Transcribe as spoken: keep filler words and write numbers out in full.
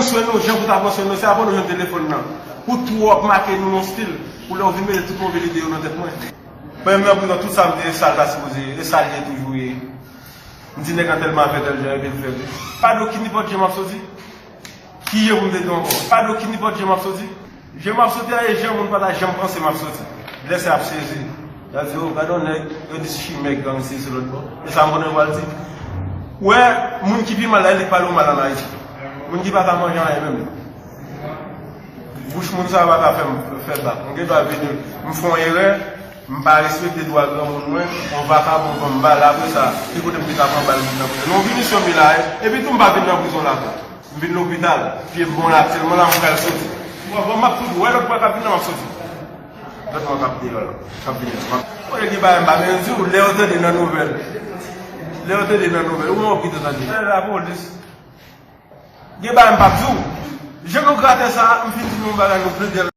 Swen nou, jan pou ta pran swen nou, se apre nou jwenn telefòn nan. Pou twòp make nou nan stil, pou lè w vin mete tout move lide yo nan tèt mwen. Premye nan prizon, tout sa m te ye, sa l ta sipoze ye, e sa l ye toujou ye. M di nèg an tèlman fè tèl jan, epi l fè vre. Pa de okenn nipòt jan m ap soti. Ki jan pou m te di ankò? Pa de okenn nipòt jan m ap soti. Jan m ap soti a, e jan moun pa ta janm panse m ap soti. Lè sa y ap sezi. Y ap di, o, gade yon nèg, yo di chimè gang se sou lòt bò. E sa m konnen yo pral di. Wè, moun ki pi mal la, e li k pale w mal ann Ayiti. Moun ki pa ka manje anyen menm. Bouch moun sa a pa ka fè m fè bak. M gen dwa vini, m fè yon erè, m pa respekte dwa granmoun mwen, yon vakabon pran m bal, apre sa, ki kote m te ka pran bal vin nan prizon? Non, vini sou mi la, e, epi tou m pa vin nan prizon la ankò. M vin lopital, pye m bon la, aktyèlman la m pral soti. Ou konprann, m ap toujou wè lòt bwa k ap vin nan, m ap soti. Lòt bwa k ap deyò la, k ap vini la. Mwen gen bagay m pa bezwen di w, lè yo tande nan nouvèl. Lè yo tande nan nouvèl, ou mwen ou kite tande. Lè lapolis. Gen bagay m p ap di w. Jan nou gratè sa, m fin di nou yon bagay nou plede.